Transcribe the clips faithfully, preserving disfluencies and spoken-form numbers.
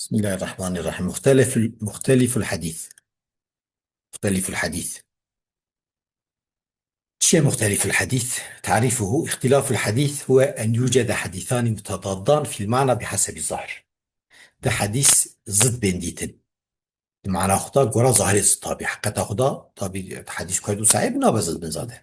بسم الله الرحمن الرحيم. مختلف، مختلف الحديث. مختلف الحديث. شيء مختلف الحديث. تعريفه: اختلاف الحديث هو أن يوجد حديثان متضادان في المعنى بحسب الظاهر. ده حديث ضد بين ديتن. Mana xwe da gora zahirê zid tabî. Heqeta xwe da tabî hedîs ku her du sahîh bin nabe zid bin zade.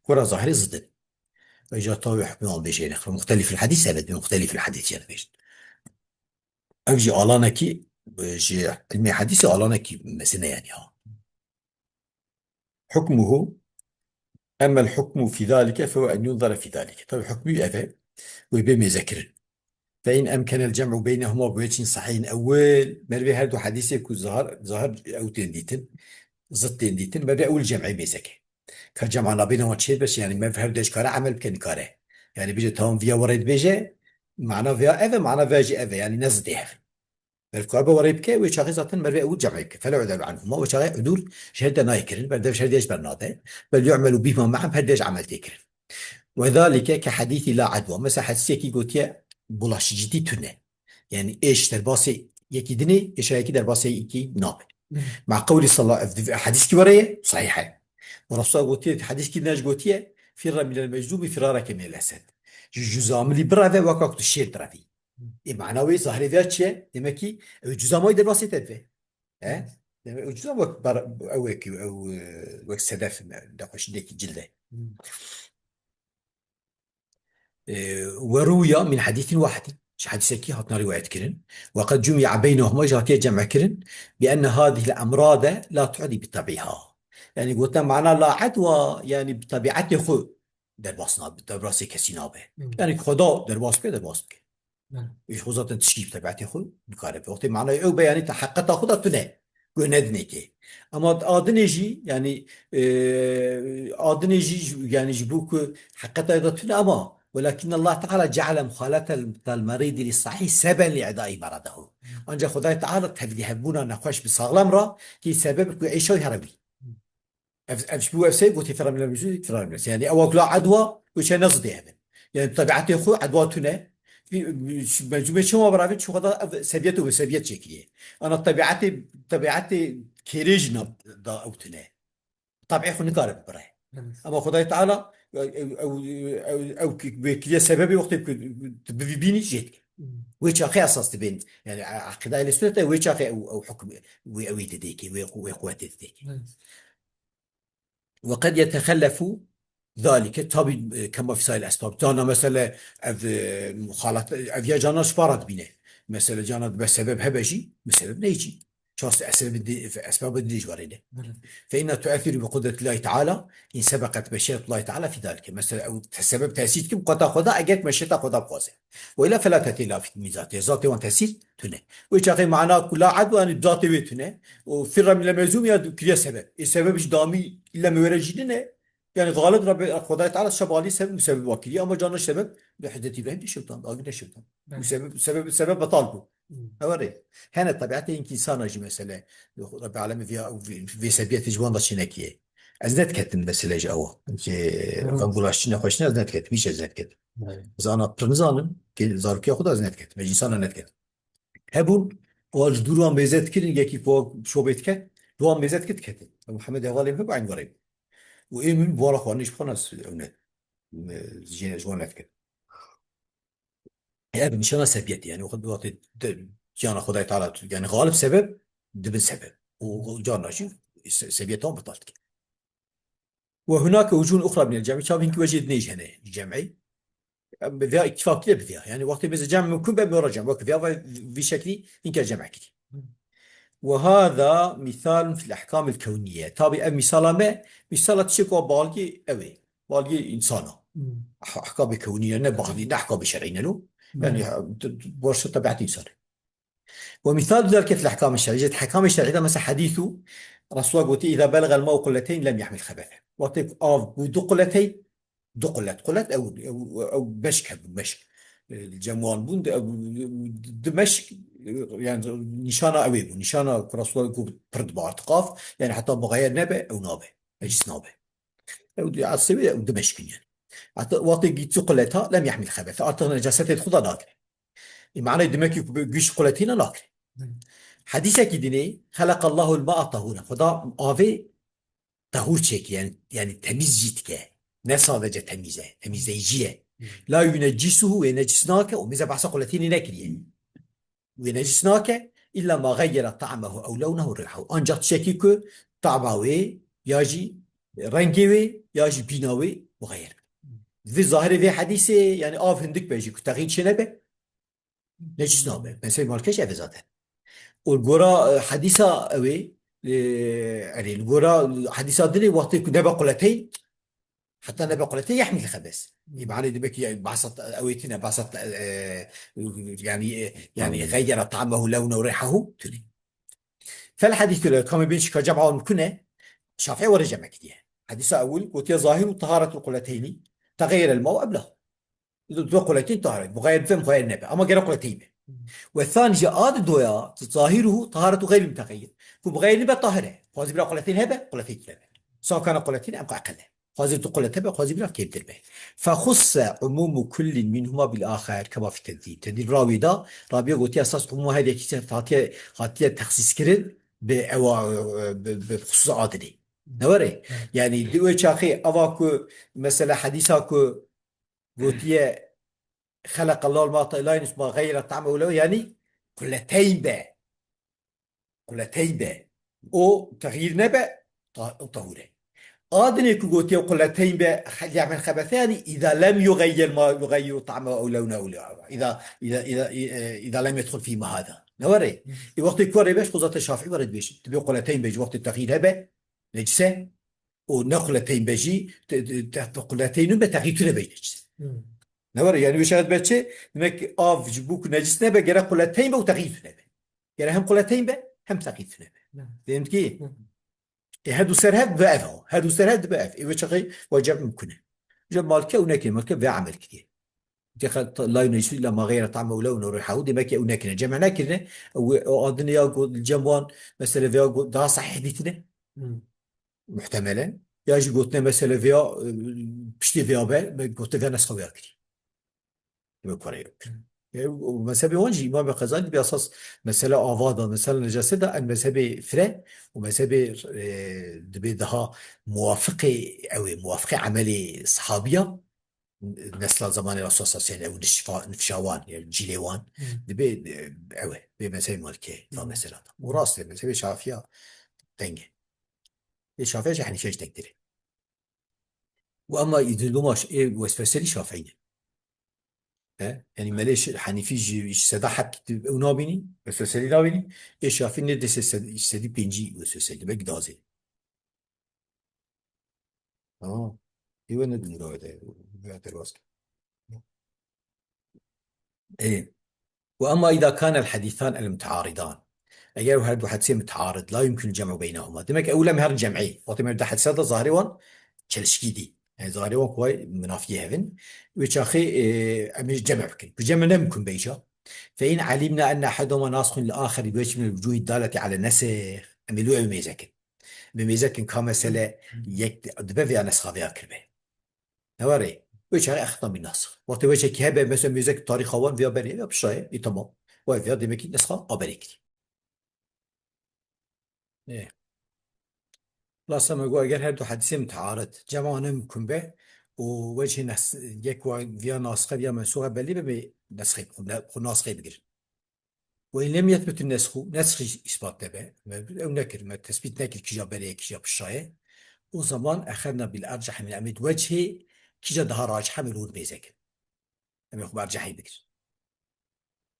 Gora zahirê zid in. Vêca tawî hukmê wan bêjê nexwe. Muxtelîfil hedîs, evet, bi muxtelîfil hedîs jê dibêjin. Ev jî alanekî, e, ji ilmê hedîsê alanekî mezin e yani ha. حكمه، أما الحكم في ذلك فهو أن ينظر في ذلك. Tabi hukmî ev e, wê bê mêzekirin. فإن أمكن الجمع بينهما بوجه صحيح أول، mervê her du hedîsê ku zahir, zahir ew tên dîtin, zid tên dîtin, mervê ew li cem'ê mêzeke. Ka cem'a nabêne wan çêdibe, yani merv her du dikare emel bike, nikare. Yani bêje tamam viya werê dibêje, mana viya ev e, mana viya jî ev e, yani ne zidê hev in. Merv karibe werê bike, wê çaxê zaten mervê ew cem'ê bike. فلا عذر عنهما، wê çaxê udûr ji her de nayê kirin, ber dev ji her de ji ber nade. بل يعمل بهما معا، bi her de ji emel tê kirin. وذلك كحديث لا عدوى. Mesela hedîsekî gotiye bulaşıcılık tune. Yani êş derbasê yekî dinê, êşa yekî derbasê yekî nabe. مع قول صلى الله، hedîskî wereye, sahîh e. Û Resulullah gotiye, hedîskî ne jî gotiye, فر من المجذوم فرارك من الأسد. Ji cuzamilî bireve weka ku tu şêr direvî. Ê, mana wê zahirê vê çi ye? Demek ki ew cuzama wî derbasê te dibe. He? Demek ew cuzam wek bar-, ew wek, ew, e, wek sedef, nexweşînekî cil e. E, وروي من حديث واحد. Ji hedîsekî hatina rîwayet kirin. وقد جمع بينهما، jî hatiye cem kirin. بأن هذه الأمراض لا تعدي بطبعها. Yani gote mana la edwa, yani bi tebietê xwe derbas nabe, derbasê kesî nabe. Hmm. Yani Xweda derbas bike, derbas bike. Hmm. Ji xwe zaten tişkî bi tebietê xwe nikare be. Wextê manayê ew be, yani te heqeta xwe da tune. Ku ne dinê ke. Ama adinê jî, yani, e, adinê jî, yani ji bo ku heqeta da tune ama ولكن الله تعالى جعل مخالطة المريض للصحيح سببا لإعداء مرضه. Hmm. Ancak Xwedayê Teala tevlî hebûna nexweş bi saxlam ra ki sebeb ku êşa wî here wî. Hmm. Ev, ev ji bo ev sey gotî fira min el-mecûd, fira min el-mecûd. Yani ewa ku la edwa, û çe ne zidê hev in. Yani bi tebietê xwe edwa tune. Bi, bi, bi, mecûmê çima biravî, çi xwe da ev sebiyet û bi sebiyet çêkiriye. Ana tebietê, tebietê kêrê jî na, da ew tune. Tabî xwe nikare bibire. Evet. Ama Xwedayê Teala, ew, ew, ew, ew, ew ki wê kiriye sebebê wextê ku tu bivî bînî jê dike. Hmm. Wê çaxê esas dibên. Yani, e, aqîda ehlî sunnet e, wê çaxê ew, ew hukm, wê, ew ê didê ki, wê, wê quwetê didê ki. Evet. وقد يتخلف ذلك، tabi, e, كما في سائر الأسباب. Cana mesele ev, e, muxalat, ev ya cana ji para dibîne. Mesele cana dibe sebeb hebe jî, bi sebeb neyê jî. Ças esbab di-, esbab din jî warê ne. Evet. فإنها تؤثر بقدرة الله تعالى إن سبقت مشيئة الله تعالى في ذلك. Mesela ew te-, sebeb tesîr dikin, qata Xweda eger meşiyeta Xweda bixwaze. Weyla fela tesîr la fi zatê. Zatê wan tesîr tune. Wê çaxê mana ku la edwa, yani zatê wê tune. Û firra min le mezûm ya du-, kiriye sebeb. Ê sebeb ji damî îlle me were jî nine. Yani xalet Rabbi Xwedayê Teala şebalî sebeb, sebeb wa kiriye. Ama cana sebeb bi Hezretî Îbrahîm de şewtan, agir de şewtan. Bu sebeb, sebeb, sebeb betal bû. Hmm. Ew rê. Hene tebietê yin ki insana jî mesele. Rabbi Alemî vê, vê, vê sebiyetê ji wan da çênekiye. Ez nediketim mesele ji ew. Ki Hmm. van bulaştî nexweşîne ez nediketim. Hiç ez nediketim. Evet. Ez ana pir nizanim. Ki zarokiya xwe da ez nediketim. Ez insana nediketim. Hebûn, wan ji dûr wan mêze dikirin, yekî ku şobê diket, ji wan mêze dikit diketin. Ew Mihemed hevalê min hebû eyn werê. Û ê min bi wan re xwarinê ji xwe nas ew ne. Ji, ji wan nediket. Ev nîşana sebiyetê, yani, wextê de cana Xwedayê Teala tu, yani, xalib sebeb, dibin sebeb. Û, û carna jî se-, sebiyeta wan betal dike. وهناك وجوه أخرى من الجمع. Çavên ki wejê dinê jî hene cem'ê. Em bi vêya îtîfaq kiriye bi vêya. Yani, wextê mêze cem mimkun be, bi wêya cem. Wek vêya ve vî şeklî, hinke cem kirî. وهذا مثال في الأحكام الكونية. Tabi ev misala me, misala tiştê ku balgî ew ê. Balgî insana. Hmm. Ah-, ahkamê kewniye ne balgî, ne ahkamê şer'î ne lo. Yani, Hmm. ha, t-, t-, borsa tebiatê insanê. ومثال ذلك في الأحكام الشرعية. Ahkamê şer'î de mesela hedîs û Resulullah gotiye, إذا بلغ الماء قلتين لم يحمل خبثا. Wextê ku av bû du quletey, du qulet, qulet ew, ew, ew meşk hebû, meşk. E, cem wan bûn, de, ew, di meşk, e, yani nîşana ew ê bû, nîşana ku Resulullah ku pir dibe artık av, yani heta muxeyer nebe, ew nabe, necîs nabe. Ew di asê wê, ew di meşk in yani. Heta wextê gît du quleta, lem yahmil xebetha, artık necasetê xwe da nagire. Îmanê demek ki bi güç quletîna nakire. Hedîsekî dinê, "Xeleqallahu l-ma'a tahûra." Xuda avê tahûr çêkî, yani, yani temiz jî dike. Ne sadece temiz e, temizleyici ye. La yunecisuhu, wê necis nake, û mêze behsa quletînê nekiriye. Wê necis nake, illa ma gayyara ta'mehu ew lewnehu rihahu. Ancak tiştekî ku tama wê, ya jî rengê wê, ya jî bîna wê muxeyer be. Vî zahirê vê hedîsê, yani av hindik be jî ku texîr çê nebe, necis nabe. Mesela Malkeş ev zaten. Û li gora, e, hedîsa ew ê, e, erê, li gora hedîsa dinê wextê ku nebe quleteyn, heta nebe quleteyn yehmil xebes. Îmanê demek ki, yani, behsa t-, ew ê tine, behsa t-, e, yani, e, yani, gayyara ta'mehu lewnehu rihahu tune. Fel hedîsu le, kamê bên şika cem'a wan kune, Şafî were cem'e kiriye. Hedîsa ewil gotiye zahiru taharetul quleteyni, tegayyerel ma'u ebla. Di quletîn tahir e. Muxeyer bibe, muxeyer nebe. Ama gerek quletîn be. Ve thanî jî a di doya, zahiruhu taharetu gayri mutegayyir. Ku muxeyer nibe tahir e. Xwazî bira quletîn hebe, quletîn nebe. Saw kana quletîn em qe eqel e. Xwazî tu qulet hebe, xwazî bira kêmtir be. Fexusse umumu kullin minhuma bil axer kema fi tedîb. Tedîb rawî da, rabiye gotiye esas umumu her yekî ser hatiye, hatiye texsîs kirin bi ewa, bi, bi xusus adinê. Ne were? Yani di wê çaxê ava ku mesela hedîsa ku gotiye, "Xeleqallahu l-ma'ata la yunecisuhu ma gayyara ta'mehu lehu", yani quleteyn be. Quleteyn be. O texyîr nebe, ta-, o tahûr e. A dinê ku gotiye quleteyn be, he-, ya'mel xebese, yani, "Îza lem yugayyir ma yugayyiru ta'mehu ew lewnehu ew lewnehu." Îza, îza, îza, e, îza lem yedxul fî ma hada. Ne were? Ê wextê ku were beş, xwe zaten Şafî were dibêjin. Dibê quleteyn be, ji wextê texyîr hebe, necise. û ne xuleteyn be jî, te, te, te, xuleteyn be texîtune be jî. Hmm. Ne were, yani wê şahid be çi? Demek ki av ji bo ku necis nebe, gerek xuleteyn be û texîtune be. Gerek hem xuleteyn be, hem texîtune be. Hmm. Dedim ki, Hmm. e, her du ser hev ve ev o. Her du ser hev dibe ev. E, wê çaxê weceb mimkune. Cem malke û neke, malke ve amel kiriye. Dixet la yunecisuhu illa ma gayyara ta'mehu lewnun ew rihahu, demek ki ew nekirine, cem nekirine, ew, o adine ya got, cem wan, mesele veya got, daha sahih dîtine. Hmm. Muhtemelen. Ya jî gotine mesele veya, e, piştê veya be, me gote veya nesxa veya kirî. Dime kore yok. E, o mezhebê wan jî Îmamê Xezalî dibe esas mesele ava da, mesele necase da, en mezhebê fire û mezhebê, e, dibe daha muwafiqê ew ê, muwafiqê emelê sahabiya, nesla zamanê Resulullah sallallahu aleyhi ve sellem, ew nişfa-, nifşa wan, yani cîlê wan, Hmm. dibe, e, ew e, bê mezhebê Malikê, da Hmm. mesela. Û rast e, mezhebê Şafiya teng e. Ê Şafiya ji Henîfiya jî tengtir e. Û ema îdî loma ş-, ê wesweselî Şafî ne. He? Yani melê ş-, Henîfî ji, ji seda heft ew nabînî, wesweselî nabînî. Ê Şafî nêrdeyse sed-, sedî pêncî wesweselî, belkî dazê. Tamam. Ê we ne dûra de, we derbas kir. Ê. Ve amma îza kanel hedîsan el mutearidan. Eger her du hedîsê mutearid, la yumkinu cem'u beynehuma. Demek ew lem herin cem'î. Wextê me du hedîsa da zahirê wan çelişkî dî. Yani zahirê wan kuway minafiyê hevin. Wê çaxê, e, em ê cem bikin. Ku cem ne mumkin be îşa. Fe in alimna enne ehedehuma nasixun lil axer bi vecih min el vucuhid daleti ale nesih. Em ê lû ew mêze kin. Bi mêzekin ka mesele Hmm. yek dibe veya nesxa veya kirbe. Ne were? Wê çare extna bî nasix. Wextê wecekî hebe, mesela mêzek tarîxa wan veya berê ya pişayê, ê tamam. Wê veya demekî nesxa a berê kirî. Ê. Lasa me got, eger her du hedîsê mutearid, cema ne mumkin be û wecihê nes-, yek wa viya nasixê viya mensûxê belî be, bê nesxê, xwe ne-, xwe nasixê bigirin. Ve in lem yethbut nesxu, nesxî îspat nebe, me ew nekir, me tespît nekir kîja berê ye, kîja pişa ye. O zaman exedna bil ercehî min, em ê di wecihê kîja daha racih e, em ê li wir mêze kin. Em ê xwe bi ercehî bigirin.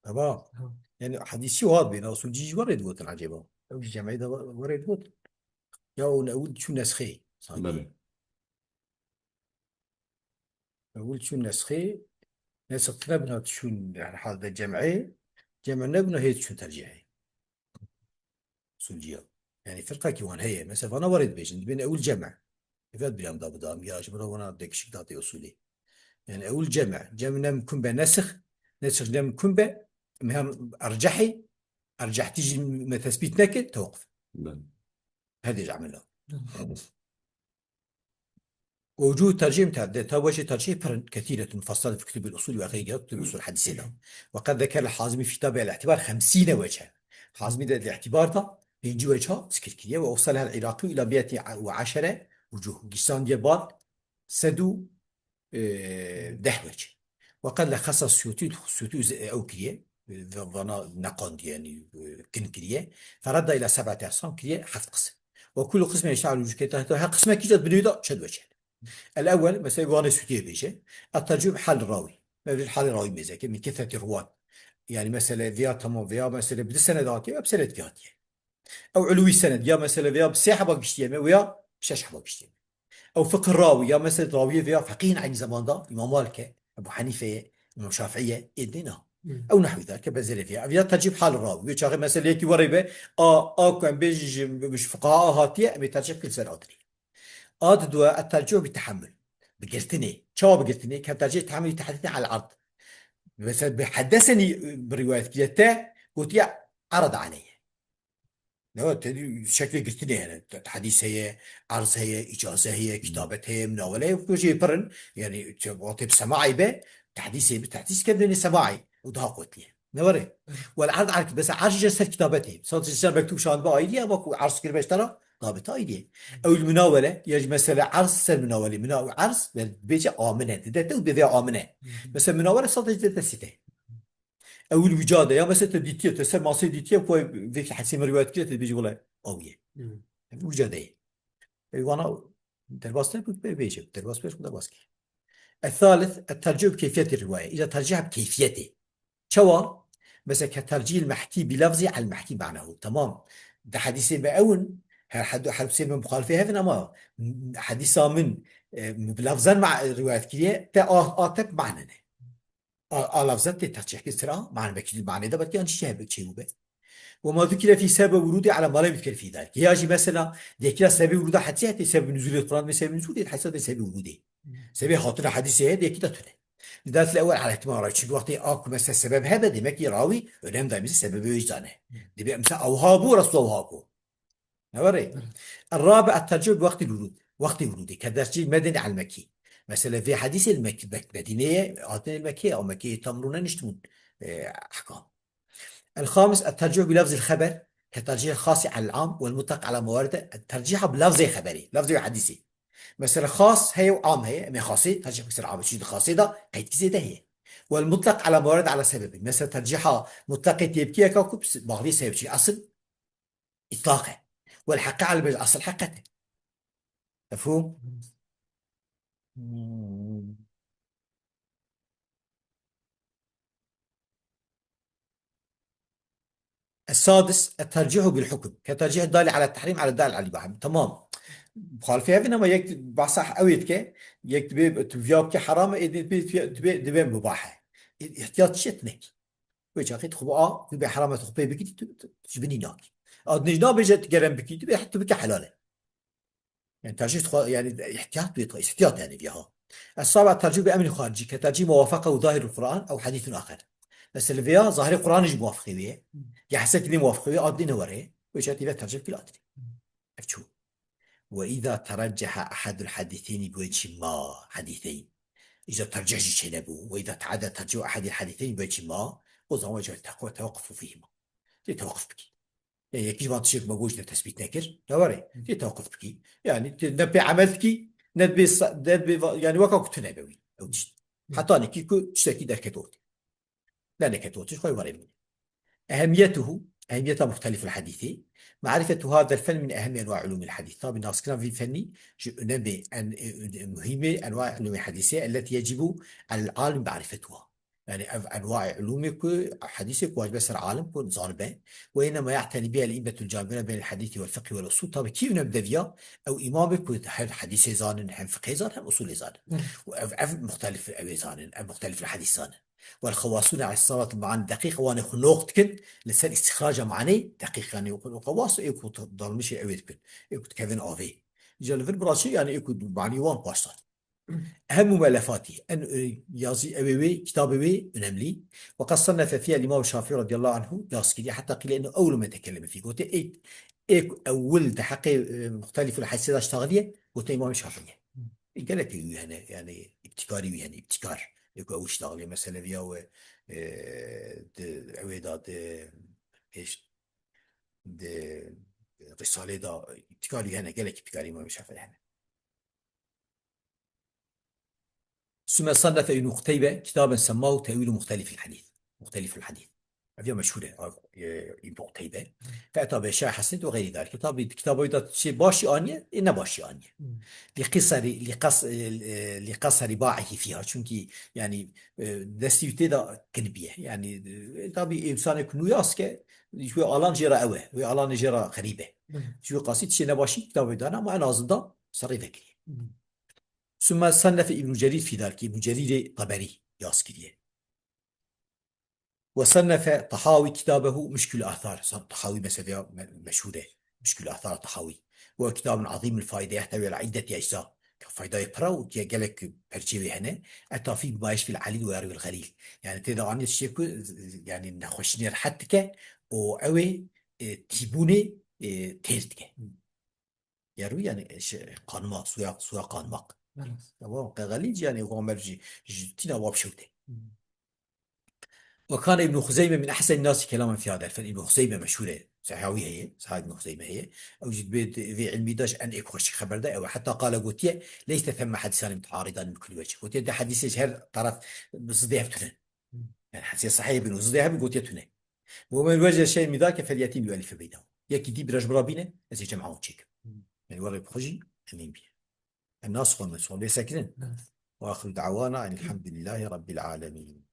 Tamam. Ha. Yani hedîsî wiha dibêne, usulcî jî werê digotin ecêba. Ew jî cem'ê de werê digotin. Ya hûn ewil çû nesxê, sanki. Belê. Ewil çûn nesxê, nesx tine bina çûn, yani halde cem'ê, cem' nebina hêt çûn tercihê. Usulciya. Yani firqekî wan heye. Mesela vana were dibêjin, dibên ewil cem'. Evet, bir anda bu da, ya ji bira wana dekişik datê usulî. Yani ewil cem'. Cem' ne mumkin be nesx, nesx ne mumkin be, em hem ercehî, ercehtî jî me tespît nekir, tewqif. Ben. Her dê ji emela. ووجوه الترجيح متعددة، وجه ترجيح pir in، كثيرة مفصلة في كتب الأصول وغيرها، كتب أصول حديث ده. وقد ذكر الحازمي في كتابه الاعتبار خمسين وجها. حازمي ده الاعتبار ده pêncî وجها ذكر kiriye، وأوصلها العراقي إلى مائة وعشرة وجوه. Giştan diye bar sedu e, deh wec. وقد لخص السيوطي، Suyutî ew kiriye, e, vana neqandiye, yani, e, kin kiriye. فرد إلى سبعة أقسام kiriye heft qism. وكل قسم يشتمل على وجوه كثيرة، her qismekî jî di binê de çend wec hene. الأول, mesela, wana Suyutî bêje, الترجيح بحال الراوي. Mevlid halê rawî mêze ke, min kethretî ruwat. Yani, mesele, viya tamam, viya, mesele, bi du sened hatiye, bi sened hatiye. Ew ulûyî sened, ya mesele, viya bi sê heba giştiye me, viya bi şeş heba giştiye me. Ew fiqh rawî, ya mesele, rawiyê viya feqîhin aynı zamanda, Îmam Malik e, Ebu Hanife ye, Îmam Şafî ye, ê dê na. Hmm. Ew nehwî dar ke bezerê viya. Ev ya tercîh hal rawî. Wê çaxê mesele yekî werê be, a, a ku em bêjin ji, ji fuqaha hatiye, em ê tercîh bikin ser a dinê. A diduwe, et-tercîh bi tehemmül. Bi girtinê. Çawa bi girtinê? Ke tercîh tehemmül tehdîdin al ard. Mesela bi heddesenî bi rivayet kiriye te, gotiye arad aleyh. Ne wa te dî şeklê girtinê hene. Te-, hadîs heye, arz heye, îcaze heye, kitabet heye, minawele heye. Ku jê pir in, yani, te-, wa te bi semaî be, tehdîsê bi tehdîs kerdinê semaî. Û daha qutliye. Ne were? Wel erd erd, mesela erd ji ser kitabetê. Sadece ser mektub şandibe ayrı ya, bak, erd kir beş tara, dabet ayrı. Ew li minawele, ya ji mesela erd ser minawele, mina û erd, ve bêce amine, dide te û dide amine. Mesela minawele sadece dide site. Ew li wicade, ya mesela te dîtiye, te ser masê dîtiye, ku vê ki hesê me rivayet kiriye, te bêje wele, awiye. Wicade ye. Ew vana derbas ne, bê-, bêje, derbas bêje, derbas ki. الثالث، الترجيح بكيفية الرواية. Îca tercîh bi keyfiyetê. Çawa? Mesela ke tercîh el-mehkî bi lafzî el-mehkî ma'nehu. Tamam. Di hedîsê me ew in, her hedu hedîsê me muxalifê hev in ama m-, hedîsa min, e, min bi lafzan ma-, rivayet kiriye, te a, a te bi mane ne. A, a lafzan tê tercîh kir sira, mane belkî di mane de belkî an çi hebe çê bûbe. وما ذكر في سبب ورودي على ما لم يذكر في ذلك. Ya jî mesela, dekira sebebê wuruda hedîsê hete sebebê nuzulê Kur'an ve sebebê nuzulê hedîsa de sebebê wurudê. Sebê hatina hedîsê heye, dekî de tune. Li dal el-ewwel ala ihtimal racih. Çünkü wextê a ku mesela sebeb hebe, demek ki rawî önem daîmî sebebê wê jî zane. Dibê mesela ewha bû, Resulullah ewha bû. Ne were? Evet. El-rabi et-tercîh bi wextî wurud. Wextî wurudê. Ke tercîh medeni el-mekkî. Mesela vê hedîsê li Mek-, Mek-, Medîneyê, hatin Mekkê, ew Mekkê tam rûne niştibûn, e, ehkam. الخامس الترجيح بلفظ الخبر كترجيح الخاص على العام والمطلق على ما ورد. Tercîha bi lafzê xeberê, lafzê wê hedîsê. Mesela xas heye û am heye, em ê xasê tercîh bikin ser amê. Çünkü di xasê de qeydkî zêde heye. والمطلق على ما ورد على سبب. Mesela tercîha mutlaqê tê bikî yeka ku bi s-, bağlî sebebçî. Asıl îtlaq e. والحق على البعض. Asıl heqet e. Mefhûm? Hmm. السادس الترجيح بالحكم كترجيح الدال على التحريم على الدال على الإباحة. Tamam. Muxalifê hev in ama yek bahsa ewê dike, yek dibê tu viya bike heram e, ê dibê, dibê, dibê, dibê mubah e. Î-, îhtiyat çi ye, tu nekî. Wê çaxê tu xwe bi a, tu bê heram e, tu xwe pê bikî, tu, tu, tu ji binî nakî. A dinê jî nabêje tu gerem bikî, tu bê, tu bike helal e. Yani tercih xwe, yani ihtiyat bê, ihtiyat yani viya ha. السابع الترجيح بأمر خارجي كترجيح موافقة وظاهر القرآن أو حديث آخر. Mesela viya zahirê Qur'anê jî muwafiqê wê ye. Ya hesekî nê muwafiqê wê, ad dîne were. Wê çatî ve tercih kil atî. Ev çû. وإذا ترجح أحد الحديثين بوجه ما، حديثين. Îca tercih jî çênebû. وإذا تعدى ترجيح أحد الحديثين بوجه ما، o zaman وجب التوقف فيهما. Tê tewqif bikî. Yani yekî ji van tiştek me goş ne tesbît nekir. Ne were? Tê tewqif bikî. Yani tê ne pê emel dikî, ne dibê sa-, ne dibê va-, yani weka ku tune be wî. Ew tişt. Heta nekî ku tiştekî derket ortê. Ne neket ortê, xwe were bimîne. أهميته، ehemiyeta muxteliful hedîsê, معرفة هذا الفن من أهم أنواع علوم الحديث. Tabi naskirina vî fennî ji önemli en, e, e, muhîmê enwa ulûmê hedîsê, التي يجب على العالم معرفتها. Yani ev enwaê ulûmê ku hedîsê ku wacibe ser alim ku zanibe. وإنما يعتني بها الأئمة الجامعون بين الحديث والفقه والأصول. Tabi kî önem deviya? Ew îmamê ku hem hedîsê zanin, hem fiqhê zanin, hem usulê zanin. Hı. Û ev, ev muxtelif ew ê zanin, ev muxtelif hedîs zanin. والخواصون على استنباط المعاني الدقيقة, wan ê xwe noq dikin li ser îstîxraca manê deqîq, yani xwe xewas ê ku dalmişê ew ê dikin, ê ku dikevin avê. Îca li vir biraçê, yani ê ku manî wan paş zan. Ehem muellefatî, en, e, yazî ew ê wê, kitabê wê önemli. وقد صنف فيها الإمام الشافعي رضي الله عنه, nas kiriye, حتى قيل إنه أول من تكلم فيه. Gote ê, ê ku ewil di heqê, e, muxteliful hedîsê de iştaxiliye, gote Îmam Şafî ye. Gelek wî hene, yani îbtîkarî wî hene, îbtîkar. Ê ku ew îştaxilê meseleviya we, e, di ewê de, di pêş, di Risalê de îbtîkar wî hene, gelek îbtîkarî Îmam Şafîî hene. ثم صنف ابن قتيبة كتابا سماه تأويل مختلف الحديث. مختلف الحديث. Ev ya meşhûr e, ev, e, Îbn Quteybe. Fe eta bi eşya hesenî û xeyrî dalîk. Tabi kitaba wî de çi başî aniye, ê ne başî aniye. Hmm. Li qisari, li qas-, e, e, li qasari ba'ihi fiha. Çünkü yani, e, destî wî tê de kin biye. Yani, e, tabi însanê ku nû yaz ke, wê alan jê re ew e, wê alan jê re xerîb e. Hmm. Ji wî qasî tiştê ne başî kitaba wî de ne, ama en azından serê vekiriye. Hmm. ثم صنف ابن جرير في ذلك. Îbn Cerîrê Teberî yaz kiriye. وصنف طحاوي كتابه مشكل الآثار. San-, Tahawi mesela me-, meşhur e. مشكل الآثار Tahawi. وهو كتاب عظيم الفائدة يحتوي على عدة أجزاء. Faydayê pira û ke-, gelek perçê wê hene. أتى فيه بما يشفي العليل ويروي الغليل. Yani tê de anî tiştê ku, yani nexweşînê rehet dike û ew ê, e, tîbûnê, e, têr dike. Yerwi yani, e, şey, kanma, suya, suya kanmak. Evet. Tamam, qegalî yani, Homer jî, jî tîna wap şewte. Hmm. وكان ابن خزيمة من أحسن الناس كلاما في هذا الفن. Îbn Xuzeyme meşhûr e. Sehawi heye, Sahih Îbn Xuzeyme heye. Ew jî dibê di-, vê ilmî de ji en êk xweşik xeber de ew e. Heta qala gotiye, "ليس ثم حديثان متعارضان من كل وجه." Gotiye, di hedîsê ji her taraf zidê hev tune. Hmm. Yani, hedîsê sahih bin û zidê hev gotiye tune. "ومن وجد شيئا من ذلك فليأتني يؤلف بينهما." Yekî dî bira ji min re bîne, ez ê cema wan çêkim. Hmm. Yani, were bi xwe jî emîn bî. Em nas xwe min, xwe bê sekirin. Evet. وآخر دعوانا أن الحمد لله رب العالمين.